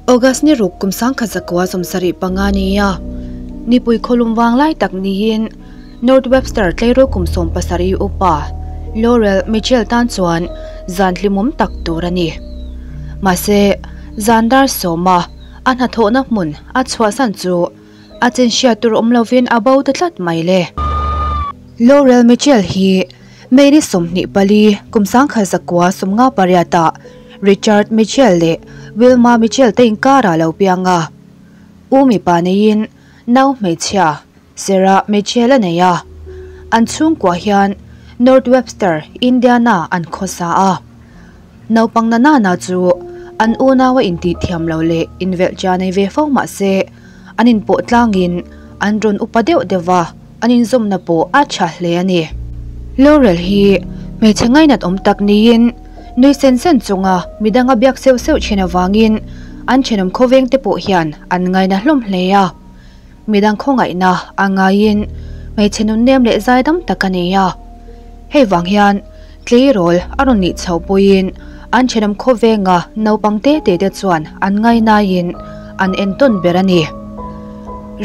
August ni ruk kum 1975 nia nipui kholum wanglai tak niin North Webster tleirawl kum 17 upa Laurel Mitchell tan chuan zan hlimawm tak tur a ni. Mahse, zan dar sawma a hnathawhna hmun a chhuahsan chu a chin hriat tur awm lovin a bo ta tlat mai le. Laurel Mitchell hi May ni 24 kum 1958 ah Richard Mitchell leh Wilma Mitchell te inkara lo piang a. U mipa neiin nau hmeichhia Sarah Mitchell a nei a. An chhungkua hian North Webster, Indiana an khawsa a. Naupang na nana chu an unaua intih thiam lo leh invelh cha nei ve fo mah se an inpawh tlangin an rawn upa deuh deuh va, an inzawmna pawh a tha hle a ni. Laurel hi hmeichhe ngainat awm tak niin nui sen sen chunga midanga biak seuh seuh thin avangin an thenawm khawveng te pawh hian an ngaina hlawm hle a. Midang khawngaihna a ngaiin hmeichhe nunnem leh zaidam tak a ni a. Hei vang hian tleirawl a rawn nih chho pawhin an thenawm khawvenga naupang te te te chuan an ngainaiin an entawn ber a ni.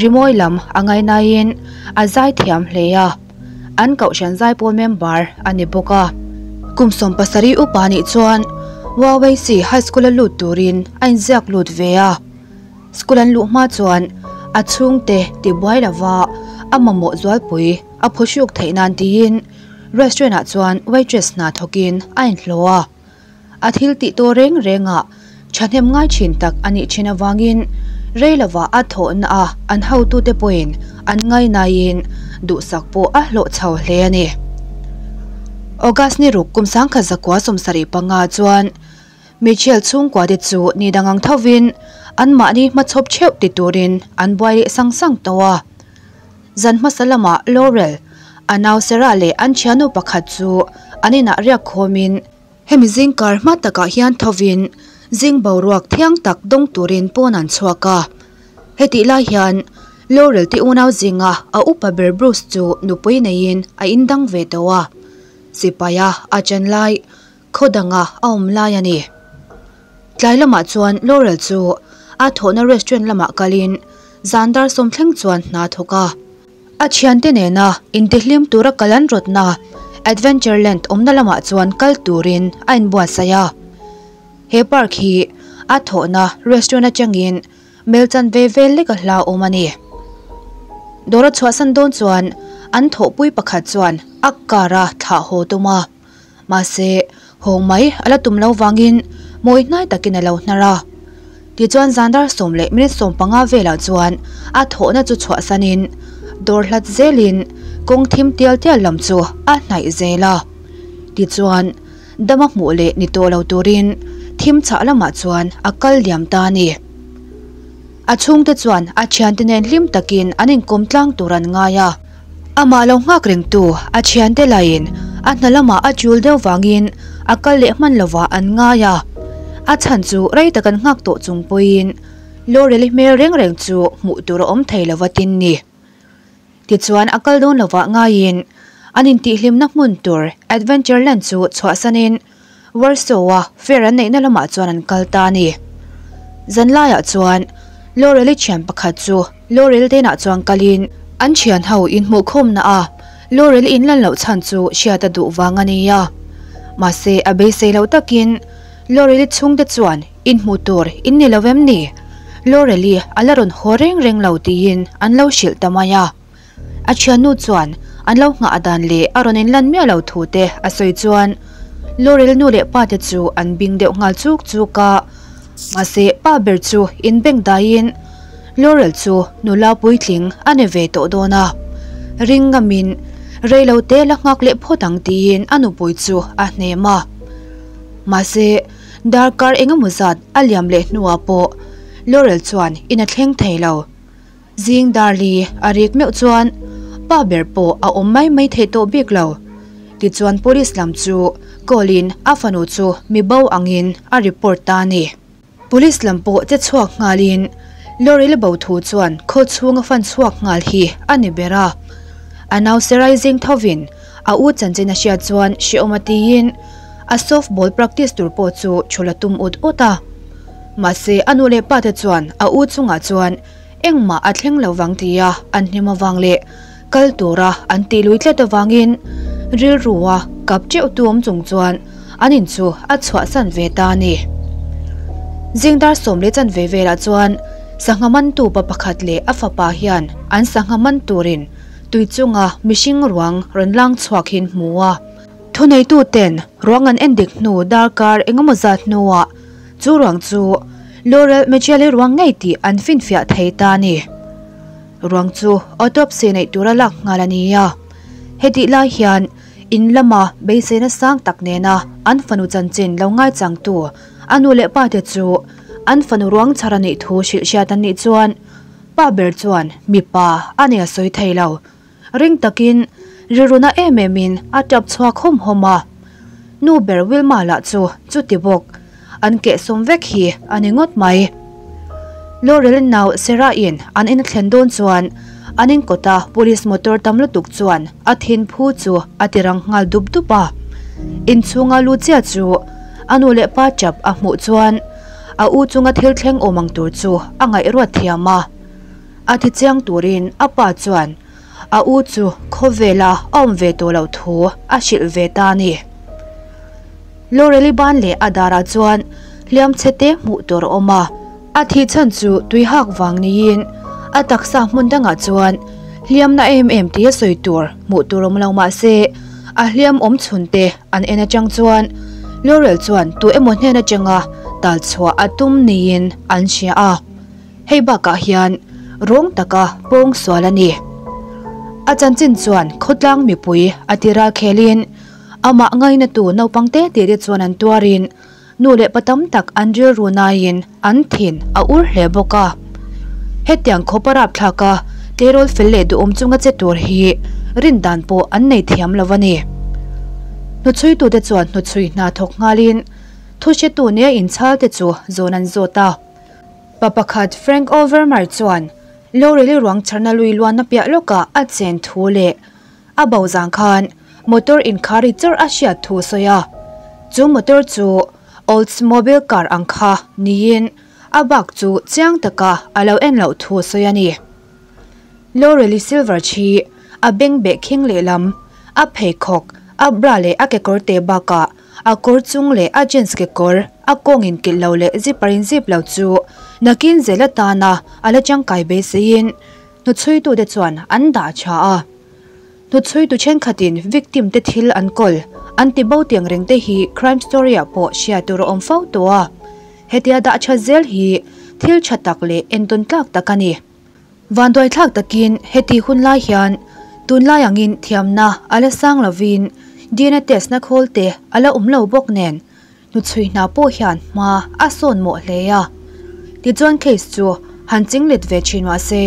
Rimawi lam a ngainaiin a zai thiam hle a, an kohhran zaipawl member a ni bawk a. Kum 17 upa nih chuan Waweisi High School a lut turin a inziak lut ve a. School an luh hma chuan a chhungte tibuai lova a mamawh zualpui a phuhruk theih nan tiin restaurant ah chuan waitress hna thawkin a inhlawh a. A thil tih tawh reng rengah thahnem ngai thin tak a nih thin avangin rei lova a thawhna a an hotute pawhin an ngainaiin duhsak pawh a hlawh chho hle a ni. August ni ruk kum 1975 chuan Mitchell chhungkua te chu ni dang ang thovin anmahni hmachhawp theuh ti turin an buai leh sang sang tawh a. Zan hmasa lamah Laurel, a nau Sarah leh an thiannu pakhat chu an inah riak khawmin hemi zingkar hma takah hian thovin zing boruak thiang tak dawng turin pawn an chhuak a. Hetih lai hian Laurel te unau zinga a upa ber Bruce chu nupui neiin a indang ve tawh a. Sipaia a chan lai khaw danga a awm lai a ni. Tlai lamah chuan Laurel chu a thawhna restaurant lamah kalin zan dar sawm thleng chuan hna thawk a. A thiante nena intihlim tura kal an rawtna Adventureland awmna lamah chuan kal turin a inbuatsaih a. He park hi a thawhna restaurant atangin mel chanve vel lek a hla awm a ni. Dawr a chhuahsan dawn chuan an thawhpui pakhat chuan a car a thlah haw tum a. Mahse, hawng mai a la tum lo vangin mawi hnai takin a lo hnar a. Tichuan zan dar 10 leh minute 15 velah chuan a thawhna chu chhuahsanin dawr hlat zelin kawng thim tial tial lam chu a hnaih zel a. Tichuan, dama hmuh leh ni tawh lo turin thim chhah lamah chuan a kal liam ta a ni. A chhungte chuan a thiante nen hlim takin an inkawm tlang tur an ngai a. Amah lo nghak rengtu a thiante laiin a hna lamah a chul deuh vangin a kal leh hman lovah an ngai a. A chhan chu rei tak an nghak tawh chung pawhin Laurel-i hmel reng reng chu hmuh tur a awm thei lova tin ni. Tichuan a kal dawn lovah ngaiin an intihhlimna hmun tur Adventureland chu chhuahsanin Warsaw-a fair an neihna lamah chuan an kal ta a ni. Zanlaiah chuan Laurel-i thian pakhat chu Laurel denah chuan kalin an thian ho inhmuhkhawmna a Laurel inlan loh chhan chu hriat a duh vang a ni a. Mahse a beisei loh takin Laurel-i chhungte chuan inhmuh tur in ni lo em ni? Laurel-i a la rawn haw reng reng lo tiin an lo hrilh ta mai a. A thiannu chuan an lo nghah dan leh a rawn inlan miah lo thu te a sawi chuan Laurel nu leh pa te chu an bing deuh nghal chuk chuk a. Mahse pa ber chu inbeng daiin Laurel chu nula puitling a ni ve tawh dawn a. Ring ngamin rei lo te la nghak leh phawt ang tiin a nupui chu a hnem a. Mahse darkar engemaw zat a liam leh hnuah pawh Laurel chuan in a thleng thei lo. Zing Darli a rik meuh chuan pa ber pawh a awm mai mai theih tawh bik lo. Tichuan police lam chu call in a fanu chu mi bo angin a report ta a ni. Police lam pawh che chhuak nghalin Laurel bo thu chuan khaw chhung a fan chhuak nghal hi a ni ber a. A nau Serai zing thovin a u chanchin a hriat chuan hrehawm a tiin a softball practice tur pawh chu chhul a tum ut ut a. Mahse a nu leh pa te chuan a u chungah chuan engmah a thleng lo vang tia an hlim avang leh kal tura an tih lui tlat avangin rilrua kap teuh tu awm chung chuan an in chu a chhuahsan ve ta a ni. Zing dar 10 leh chanve velah chuan sangha mantu pa pakhat leh a fapa hian an sangha man turin tui chunga mihring ruang rawn lang chhuak hi an hmu a. Thuneitu ten ruang an endik hnu darkar engemaw zat hnuah chu ruang chu Laurel Mitchell-i ruang ngei tih an finfiah thei ta a ni. Ruang chu autopsy neih tura lak nghal a ni a. Hetih lai hian in lama beiseina sang tak nena an fanu chanchin lo ngaichangtu a nu leh pa te chu an fanu ruang chhar a nih thu hrilh hriat an nih chuan pa ber chuan mipa a nia sawi thei lo. Ring takin rilruna em emin a tap chhuak hawm hawm a. Nu ber Wilma lah chu chuti bawk an kehsawm vek hi a ni ngawt mai. Laurel nau Sarah-in an in a thlen dawn chuan an in kawta police motor tam lutuk chuan a thin phu chu a ti rang nghal dup dup a. Inchhunga lu chiah chu a nu leh pa chap a hmuh chuan a u chunga thil thleng awm ang tur chu a ngaihruat thiam a. A ti chiang turin a pa chuan a u chu khawvela a awm ve tawh loh thu a hrilh ve ta a ni. Laurel-i ban leh a darah chuan hliam chhe te hmuh tur a awm a. A thih chhan chu tui hak vang niin a taksa hmun dangah chuan hliamna em em tia sawi tur hmuh tur awm lo mah se a hliam awm chhun te an en atang chuan Laurel chuan tu emaw hnen atanga tal chhuah a tum niin an hria a. Hei bakah hian rawng taka pawng sual a ni. A chanchin chuan khawtlang mipui a ti ral khelin amah ngainatu naupang te te te chuan an tuarin nu leh pa tam tak an rilru naiin an thin a ur hle bawk a. Hetiang khawpa rapthlaka tleirawl fel leh duhawm chunga che tur hi rin dan pawh an nei thiam lo a ni. Hnuchhuitute chuan hnuchhui hna thawk nghalin thuhretu nia inchhal te chu zawn an zawt a. Pa pakhat Frank Overmar chuan Laurel-i ruang chharna lui luanna piah lawkah a chen thu leh a bo zang khan motor inkhar ri chawrh a hriat thu a sawi a. Chu motor chu Oldsmobile car ang kha niin a bak chu chiang taka a lo en loh thu a sawi a ni. Laurel-i silver chi a bengbeh khing lehlam, a pheikhawk, a bra leh a kekawr te bakah A kawr chung leh a jeans kekawr, a kawng inkilh lo leh zipper in zip lo chu nakin zel atana a la tangkai beiseiin hnuchhuitute chuan an dah tha a. Hnuchhuitu thenkhatin victim te thil an kawl an ti bo tiang reng te hi crime story ah pawh hriat tur a awm fo tawh a. Hetia dah tha zel hi thil tha tak leh entawn tlak tak a ni. Vanduaithlak takin heti hun lai hian tunlai angin thiamna a la sang lovin DNA test na khawl te a la awm lo bawk nen hnuchhui hna pawh hian hma a sawn mawh hle a. Tichuan case chu han chinglet ve thin mahse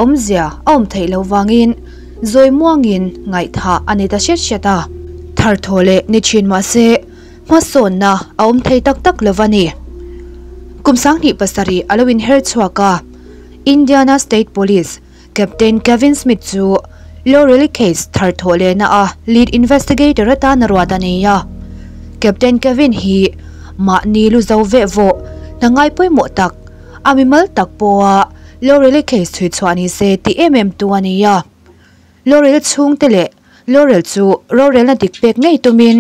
awmzia a awm theih loh vangin zawi muangin ngaihthah a ni ta hret hret a. Tharthaw leh ni thin mahse hmasawnna a awm thei tak tak lo a ni. Kum 27 a lo inher chhuak a. Indiana State Police Captain Kevin Smith chu Laurel-i case thar thawh lehna a lead investigator atan a ruat a ni a. Captain Kevin hi mahni lu zo veh vawh hna ngai pawimawh tak, a mimal tak pawha Laurel-i case chhui chhuah ni se tih em em tu a ni a. Laurel chhungte leh Laurel chu rorelna dik pek ngei tumin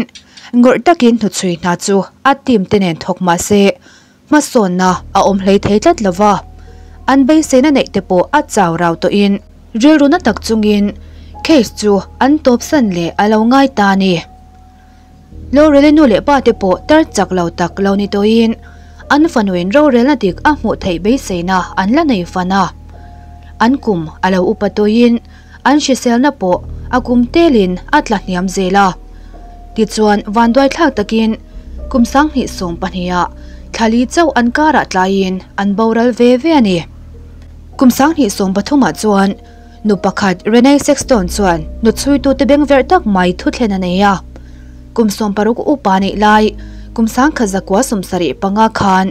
ngawrh takin hnuchhui hna chu a team te nen thawk mah se Hmasawnna a awm hlei thei tlat lo va, an beiseina neih te pawh a chau rau tawhin rilru na tak chungin case chu an tawpsan leh a lo ngai ta a ni. Laurel-i nu leh pa te pawh tar chak lo tak lo ni tawhin an fanuin rorelna dik a hmuh theih beiseina an la nei fan a. An kum a lo upa tawhin an hriselna pawh a kum telin a tla hniam zel a. Tichuan vanduaithlak takin kum 2012 ah thlali chauh an karah tlaiin an boral ve ve a ni. Kum 2013 ah chuan nu pakhat Renee Sexton chuan nu chhuitute beng verh tak mai thuthlen a nei a. Kum 60 upa neih lai kum 1975 khan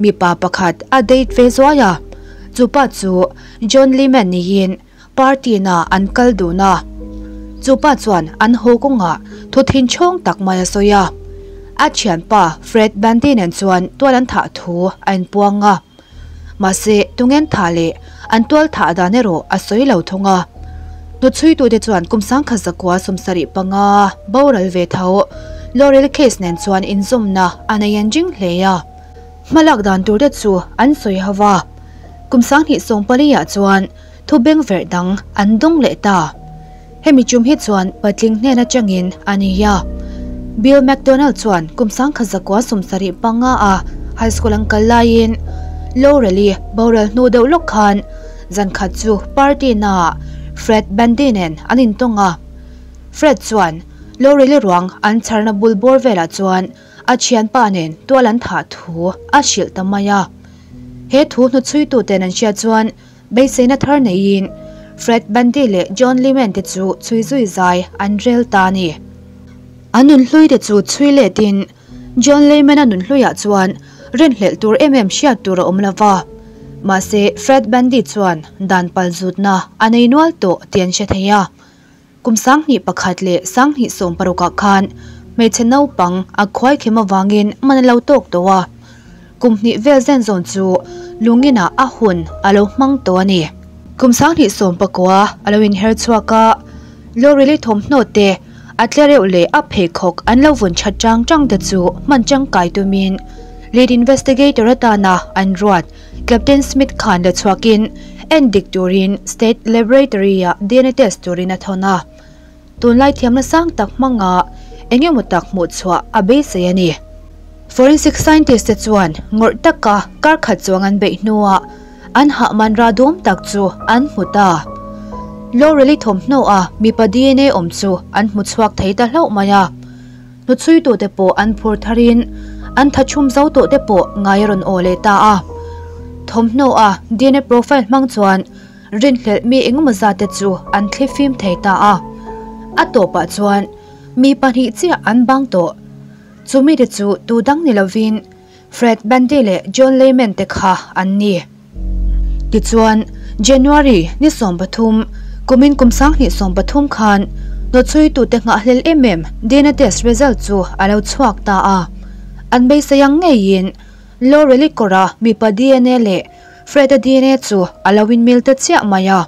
mipa pakhat a date ve zuai a. Chupa chu John Lehman niin Party na an kal dun a, chupa chuan an haw kawngah thu thin chhawng tak mai a sawi a. A thianpa Fred Bundy nen chuan tual an thah thu a inpuang a. Mahse, tungen thah leh an tual thah dan erawh a sawi lo thung a. Hnuchhuitute chuan kum 1975 boral ve tho Laurel case nen chuan inzawmna a nei an ring hle a. Hmalak dan tur te chu an sawi ho va. Kum 2014 ah chuan thu bengverh dang an dawng leh ta. Hemi tum hi chuan patling hnen atangin a ni a. Bill McDonald chuan kum 1975 a high school an kal laiin Laurel-i boral hnu deuh lawk khan zan khat chu party naah Fred Bundy nen an intawng a. Fred chuan Laurel-i ruang an chharna bul bawr velah chuan a thianpa nen tual an thah thu a hrilh ta mai a. He thu hnuchhuituten an hriat chuan beiseina thar neiin Fred Bundy leh John Lehman te chu chhui zui zai an rel ta a ni. An nunhlui te chu chhui letin John Lehman-a nunhluiah chuan rinhlelh tur em em hriat tur a awm lo va. Mahse Fred Bundy chuan dan pal zutna a nei nual tawh tih an hre thei a. Kum 2001 leh 2016 ah khan hmeichhe naupang a khuai khem avangin man a lo tawk tawh a. Kum hnih vel zen zawn chu lungin ah a hun a lo hmang tawh a ni. Kum 2019 a lo inher chhuak a, Laurel-i thawmhnaw te a tlereuh leh a pheikhawk an lo vun that chang chang te chu hman tangkai tumin lead investigator atana an ruat Captain Smith khan la chhuakin en dik turin State Laboratory-ah DNA test turin a thawn a. Tunlai thiamna sang tak hmanga eng emaw tak hmuh chhuah a beisei a ni. Forensic scientist te chuan ngawrh taka kar khat chuang an beih hnuah an hahman ra dawm tak chu an hmu ta. Laurel-i thawmhnaw a mipa DNA awm chu an hmu chhuak thei ta hlauh mai a. Hnuchhuitute pawh an phur tharin an thachhum zo tawh te pawh ngai a rawn aw leh ta a. Thawmhnaw a DNA profile hmang chuan rinhlelh mi engemaw zat te chu an thlifim thei ta a. A tawpah chuan mi pahnih chiah an bang tawh. Chumi te chu tu dang ni lovin Fred Bundy leh John Lehman te kha an ni. Tichuan, January ni 13, kumin kum 2013 khan hnuchhuitute nghahhlel em em DNA test result chu a lo chhuak ta a. An beisei ang ngeiin Laurel-i kawra mipa DNA leh Fred-a DNA chu a lo inmil ta chiah mai a.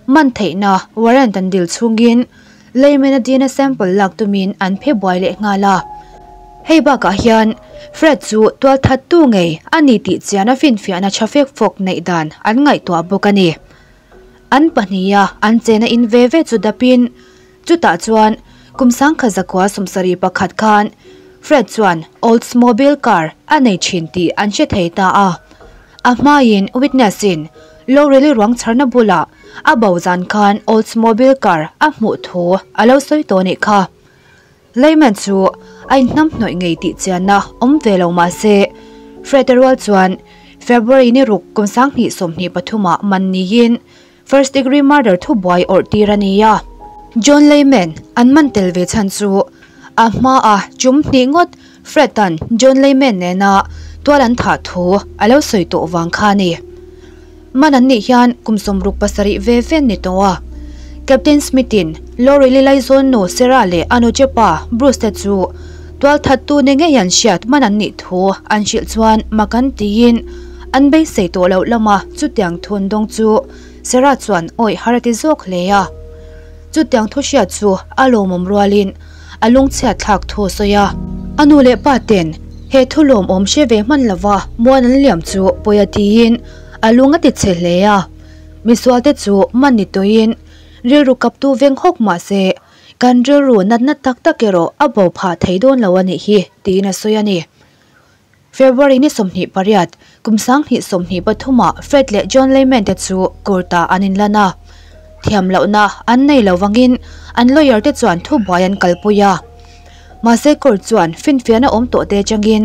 Man theihna warrant an dil chhungin Lehman-a DNA sample lak tumin an phe buai leh nghal a. Hei bakah hian Fred chu tual thattu ngei a ni tih chian a finfiahna tha fek fawk neih dan an ngaihtuah bawk a ni. An pahniha an chena in ve ve chu dapin chutah chuan kum 1971 khan Fred chuan Oldsmobile car a nei thin tih an hre thei ta a. A hmain witness-in Laurel-i ruang chharna bulah a bo zan khan Oldsmobile car a hmuh thu a lo sawi tawh anih kha. Lehman chu a inhnam hnawih ngei tih chianna awm ve lo mah se, Fred-a rual chuan February ni ruk kum 2023 ah man niin first degree murder thubuai awrh tir a ni a. John Lehman an man tel ve chhan chu a hmaa chum hnih ngawt Fred-a'n John Lehman nena tual an thah thu a lo sawi tawh vang kha a ni. Man an nih hian kum 67 ve ve an ni tawh a. Captain Smith-in Laurel-i laizawn nu Sarah leh a nu chepa Bruce te chu tual thattu ni ngei an hriat man an nih thu an hrilh chuan mak an tiin an beisei tawh loh lama chutiang thu an dawng chu Sarah chuan awih har a ti zawk hle a. Chutiang thu hriat chu a lawmawm rualin a lungchhiat thlak thu a sawi a. A nu leh pa ten he thu lawmawm hre ve hman lova muan an liam chu pawi a tiin a lung a ti chhe hle a. Misualte chu man ni tawhin rilru kaptu veng hawk mah se kan rilru natna tak tak erawh a bo phah thei dawn lo a nih hi tiin a sawi a ni. February ni 28, kum 2023 ah Fred leh John Lehman te chu court-ah an inlan a. Thiam lohna an nei lo vangin an lawyer te chuan thubuai an kalpui a. Mahse court chuan finfiahna awm tawh te atangin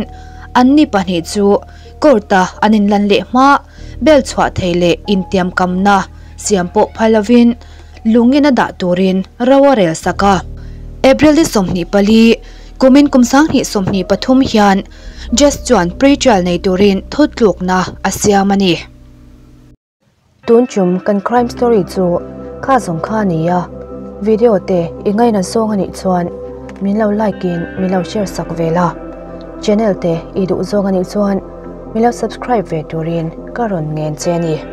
an ni pahnih chu court-a an inlan leh hma bail chhuah thei leh intiamkamna siam pawh phal lovin lungin a dah turin ro a rel sak a. April ni 24, kumin kum 2023 hian Judge chuan pre-trial nei turin thutlukna a siam a ni. Tun tum kan crime story chu kha zawng kha a ni a, video te i ngaina zawng a nih chuan min lo like in min lo share sak ve la. Channel te i duh zawng anih chuan min lo subscribe ve turin ka rawn ngen che a ni.